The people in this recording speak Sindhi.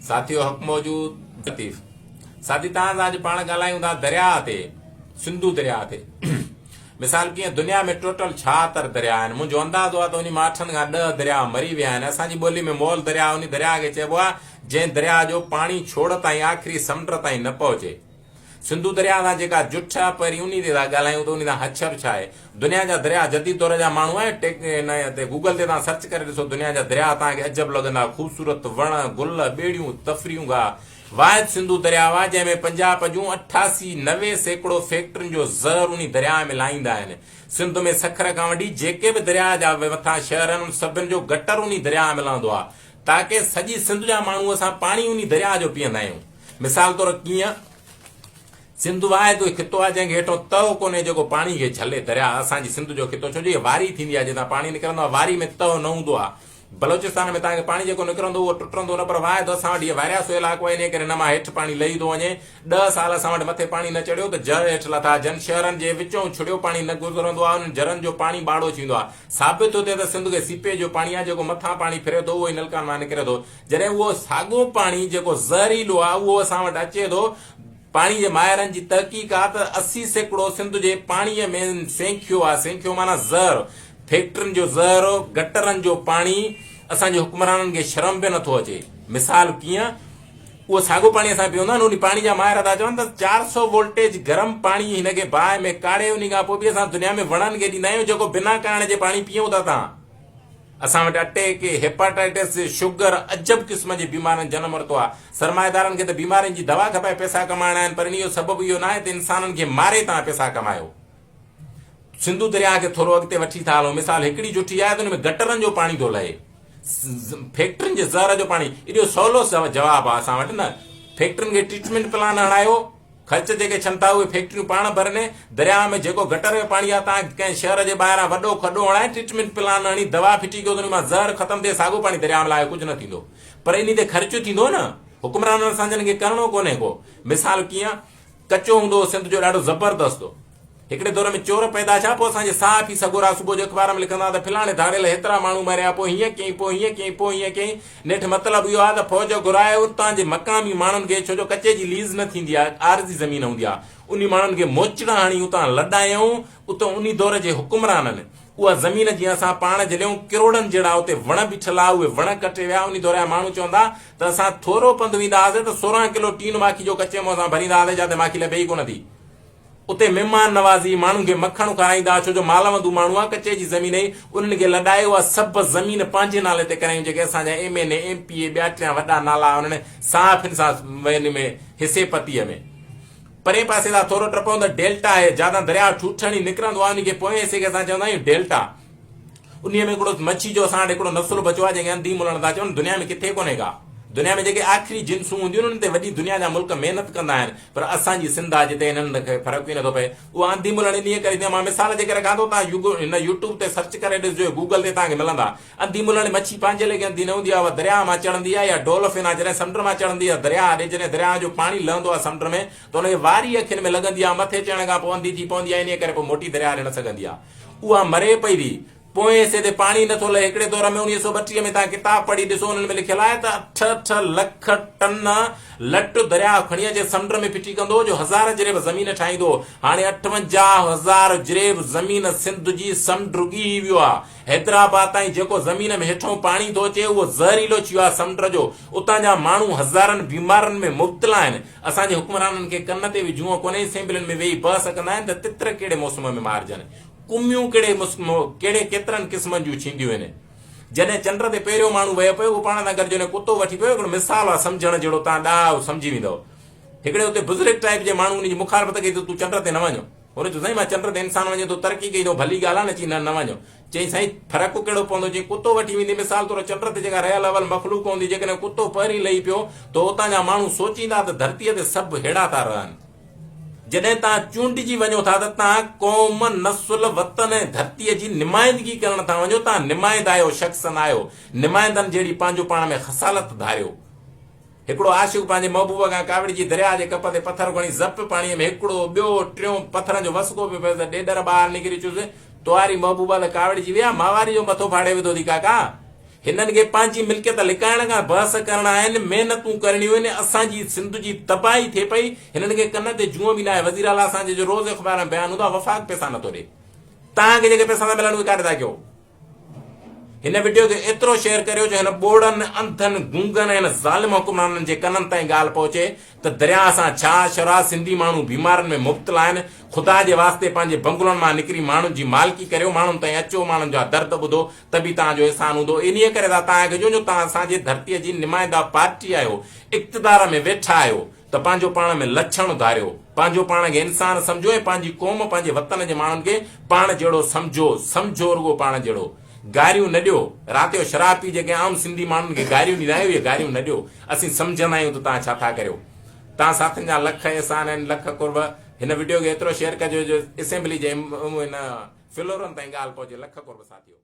ساٿيو حق موجود لطيف ساٿي توهان سان اڄ پاڻ ڳالهايون ٿا درياهه تي سنڌو درياهه تي مثال ڪيئن دنيا ۾ ٽوٽل 76 درياهه آهن منهنجو اندازو آهي ته انهي مان اٺن کان 10 درياهه مري ويا آهن اسان جي ٻولي ۾ مئل درياهه انهي درياهه کي چئبو آهي جنهن درياهه جو پاڻي ڇوڙ تائين آخري سمنڊ تائين نه پهچي. سنڌو درياهه سان جيڪا جٺ آ پهرين انهي تي ٿا ڳالهايون ته انهي سان هڇ به ڇا آهي. دنيا جا درياهه جديد دور جا ماڻهو آهيو ٽيڪ هن تي گوگل تي توهان سرچ ڪري ڏسو دنيا جا درياهه توهان کي عجب لڳندا خوبصورت وڻ گل ٻيڙيون تفريحون گاهه واحد سنڌو درياهه آ جنهن ۾ پنجاب جون 88 90% فيڪٽرين جو زهر انهي درياهه ۾ لاهيندا آهن سنڌ ۾ سکر کان وٺي جيڪي به درياهه جا مٿان شهر آهن ان سڀن جو گٽر انهي درياهه ۾ لهندو آ تاڪه سڄي سنڌ جا ماڻهو اسان پاڻي انهي درياهه جو پيئندا آهيون. مثال طور ڪيئن سنڌ واحد اهو خطو آهي جنهن کي هيٺون تهه ڪونهي جيڪو پاڻي کي جهلي. درياهه اسان جي سنڌ جو خطو ڇو جو هي واري ٿيندي آهي جتان پاڻي نڪرندو آهي واري ۾ تهه نه هوندو آهي. بلوچستان ۾ توهان کي پاڻي جيڪو نڪرندو اهو ٽٽندو نه پر واحد اسان وٽ هي وارياسو علائقو آهي انهي ڪري هن مان هيٺ پاڻي لهي ٿو وڃي. 10 سال اسان وٽ مٿي پاڻي نه چڙهيو ته جر هيٺ لٿا. جن شهرن جي وچئون ڇڙيو پاڻي نه گذرندو آهي انهن جرن جو پاڻي ٻاڙو ٿيندو آهي. ثابت ٿو ٿئي ته سنڌ کي سيپيج جو پاڻي آهي جيڪو مٿان پاڻي ڦري ٿو اهو ئي نلڪن مان نڪري ٿو. جڏهن اهو ساڳو پاڻي جيڪو زهريلو آهي اهو اسان وٽ اچي ٿو، پاڻي جي ماهرن جي تحقيق آهي ته 80% سنڌ جي پاڻي ۾ سينکيو آهي، سينکيو معنيٰ زهر، فيڪٽرين جو زهر، گٽرن جو پاڻي، اسان جي حڪمرانن کي شرم به نٿو اچي، مثال ڪيئن اهو ساڳو پاڻي اسان پيئون ٿا نه انهي پاڻي جا ماهر ٿا چون ته 400 وولٽيج گرم پاڻي هن کي باهه ۾ ڪاڙهي انهي کان پوء به اسان دنيا ۾ وڻن کي ڏيندا آهيون جيڪو بنا ڪاڙهڻ جي پاڻي پيئون ٿا تان اسان وٽ اٽيڪ، هيپاٽائٽس، شگر عجب قسم جي بيمارين جنم ورتو آهي. سرمائيدارن کي ته بيمارين جي دوا کپائي پئسا ڪمائڻا آهن پر انهي جو سبب اهو ناهي ته انسانن کي ماري توهان پئسا ڪمايو. سنڌو درياهه کي ٿورو اڳتي وٺي ٿا هلون مثال هڪڙي جٺي آهي ته ان ۾ گٽرن جو پاڻي ٿو لهي فيڪٽرين جي زهر جو پاڻي ايڏو سولو جواب آهي اسان وٽ نه فيڪٽرين کي ٽريٽمينٽ پلان هڻايو خرچ جيڪي ڇن ٿا اهي فيڪٽريون پاڻ ڀرن، درياهه ۾ جيڪو گٽر جو پاڻي آهي تان ڪنهن شهر جي ٻاهران وڏو کڏو هڻائي ٽريٽمينٽ پلان هڻي دوا ڦٽي ڪيو ته انهي مان زهر ختم ٿئي ساڳو پاڻي درياهه ۾ لاهيو ڪجهه نه ٿيندو پر انهي تي خرچ ٿيندو نه حڪمرانن اسان جن کي ڪرڻو ڪونهي ڪو مثال ڪيئن ڪچو هوندو هو سنڌ جو ڏاڍو زبردست هو. هڪڙي دور ۾ چور پيدا ٿيا، پوء اسان جي صحافي سڳورا صبح جو اخبار ۾ لکندا ته فلاڻي ڌاڙيل هيترا ماڻهو ماريا، پوء هيئن ڪيائين، پوء هيئن ڪيائين، پوء هيئن ڪيائين. نيٺ مطلب اهو آهي ته فوج گهرائي اتان جي مقامي ماڻهن کي، ڇو جو ڪچي جي ليز نه ٿيندي آهي، عارضي زمين هوندي آهي، انهي ماڻهن کي موچڙا هڻي اتان لڏايائون. اتان انهي دور جي حڪمرانن اها زمين جيئن اسان پاڻ جهليائون، ڪروڙن جهڙا اتي وڻ بيٺل ها، اهي وڻ ڪٽي ويا. انهي دور جا ماڻهو چوندا ته اسان ٿورو پنڌ ويندا هئاسين ته 16 ڪلو ٽين ماکي جو ڪچي منهن سان ڀريندا هئاسين، جاتي ماکي لڀي ئي ڪونه ٿي. اتي مهمان نوازي، ماڻهن کي مکڻ کارائيندا ها، ڇو جو مالوندو ماڻهو ها، ڪچي جي زمين هئي، انهن کي لڏائي اها سڀ زمين پنهنجي نالي تي ڪرايائون، جيڪي اسان جا ايم اين اي، ايم پي اي، ٻيا ٽيان وڏا نالا انهن صحافين سان ان ۾ حصي پتيء ۾. پرئين پاسي تان ٿورو ٽپون ته ڊيلٽا آهي، جاتان درياهه ٺوٺ هڻي نڪرندو آهي، ان کي پوئين حصي کي اسان چوندا آهيون ڊيلٽا. انهيء ۾ هڪڙو مڇي جو اسان وٽ هڪڙو نسل بچيو آهي، جنهن کي انڌي ملڻ ٿا چون، دنيا ۾ ڪٿي ڪونهي ڪا. دنيا ۾ جيڪي آخري جنسون هونديون آهن، انهن تي وڏي دنيا جا ملڪ محنت ڪندا آهن، پر اسان جي سنڌ آهي جتي انهن کي فرق ئي نٿو پئي. اها انڌي ملڻ انهيء ڪري ٿيندي آهي، مان مثال جيڪي رکان ٿو، توهان هن يوٽيوب تي سرچ ڪري ڏسجو يا گوگل تي توهان کي ملندا. انڌي ملڻ مڇي پنهنجي ليکي انڌي نه هوندي آهي، اها درياهه مان چڙهندي آهي يا ڊولفن آهي، جڏهن سمنڊ مان چڙهندي آهي درياهه ڏي، جڏهن درياهه جو پاڻي لهندو آهي سمنڊ ۾ ته ان کي واري اکين ۾ لڳندي آهي، مٿي چڙهڻ کان پوء انڌي ٿي پوندي آهي، انهيء ڪري پوء موٽي درياهه ڏي نه سگهندي آهي. اها مري پئي ٿي. پوئين حصي تي پاڻي نٿو لهي. هڪڙي دور ۾ 1932 ۾ توهان ڪتاب پڙهي ڏسو انهن ۾ لکيل آهي ته اٺ اٺ لک ٽن لٽ درياهه کڻي اچي سمنڊ ۾ ڦٽي ڪندو هو جو هزار جريب زمين ٺاهيندو هو. هاڻي 58 هزار جريب زمين سنڌ جي سمنڊ ڳهي ويو آهي. حيدرآباد تائين جيڪو زمين ۾ هيٺئون پاڻي ٿو اچي اهو زهريلو ٿي ويو آهي سمنڊ جو. اتان جا ماڻهو هزارن بيمارين ۾ مبتلا آهن. اسان جي حڪمرانن کي ڪن تي به جونء ڪونهي، اسيمبلين ۾ ويهي بحث ڪندا آهن ته تتر ڪهڙي موسم ۾ مارجن، ڪميون ڪهڙي ڪهڙي ڪيترن قسمن جون ٿينديون آهن. جڏهن چنڊ تي پهريون ماڻهو ويو پيو، اهو پاڻ سان گڏ جڏهن ڪتو وٺي پيو، هڪڙو مثال آهي سمجهڻ جهڙو، توهان ڏاها سمجهي ويندؤ. هڪڙي اتي بزرگ ٽائيپ جي ماڻهو ان جي مخالفت ڪئي ته تون چنڊ تي نه وڃ. هن چيو سائين مان چنڊ تي انسان وڃي ٿو ترقي ڪئي اٿئون ڀلي ڳالهه آهي نه، چيائين نه نه وڃو. چيائين سائين فرق ڪهڙو پوندو جي ڪتو وٺي ويندي مثال طور چنڊ تي جيڪا رهيل اول مخلوق هوندي جيڪڏهن ڪتو پهرين لهي پيو ته اتان جا ماڻهو سوچيندا ته ڌرتيء تي سڀ ههڙا ٿا رهن. جڏهن توهان چونڊجي وڃو ٿا ته توهان قوم، نسل، وطن ۽ ڌرتيء جي نمائندگي ڪرڻ ٿا وڃو توهان نمائندا آهيو شخص نه آهيو نمائندن جهڙي پنهنجو پاڻ ۾ خصالت ڌاريو. هڪڙو عاشق پنهنجي محبوب کان ڪاوڙجي درياهه جي ڪپ تي پٿر کڻي زپ پاڻيء ۾ هڪڙو، ٻيو، ٽيون پٿرن جو وسڪو پيو پيس ته ڏيڏر ٻاهر نڪري چيس، توهاري محبوبه ته ڪاوڙجي وئي آ، ماواري جو مٿو ڦاڙي وڌو ٿي ڪاڪا! هنن کي پنهنجي ملڪيت لڪائڻ کان بحث ڪرڻا آهن، محنتون ڪرڻيون آهن، اسان جي سنڌ جي تباهي ٿئي پئي، هنن کي ڪن تي جونء به ناهي، وزير اعليٰ اسان جي جو روز اخبار ۾ بيان هوندو آهي وفاق پئسا نٿو ڏي، توهان کي جيڪي پئسا ٿا ملن اهي ڪاڏي ٿا ڪيو؟ هن وڊيو کي ايترو شيئر ڪريو جو هن ٻوڙن، انڌن، گونگن ۽ هن ظالم حڪمرانن جي ڪنن تائين ڳالهه پهچي ته درياهه سان ڇا شرع سنڌي ماڻهو بيمارين ۾ مبتلا آهن، خدا جي واسطي پنهنجي بنگلن مان نڪري ماڻهن جي مالڪي ڪريو، ماڻهن تائين اچو، ماڻهن جا درد ٻڌو ته به توهان جو احسان هوندو. انهيء ڪري ٿا توهان کي چئون جو توهان اسان جي ڌرتيء جي نمائنده پارٽي آهيو، اقتدار ۾ ويٺا آهيو ته پنهنجو پاڻ ۾ لڇڻ ڌاريو، پنهنجو پاڻ کي انسان سمجهو ۽ پنهنجي قوم، پنهنجي وطن جي ماڻهن کي پاڻ جهڙو سمجهو، سمجهو رڳو پاڻ جهڙو. گاريون نه ڏيو. رات جو شراب پي جيڪي عام سنڌي ماڻهن کي گاريون ڏيندا آهيو اهي گاريون نه ڏيو. اسين سمجهندا آهيون ته توهان ڇا ٿا ڪريو. توهان ساٿين جا لک احسان آهن لک قرب. هن وڊيو کي ايترو شيئر ڪجو جو اسيمبلي جي هن فلورن تائين ڳالهه پهچي لک قرب ساٿيو.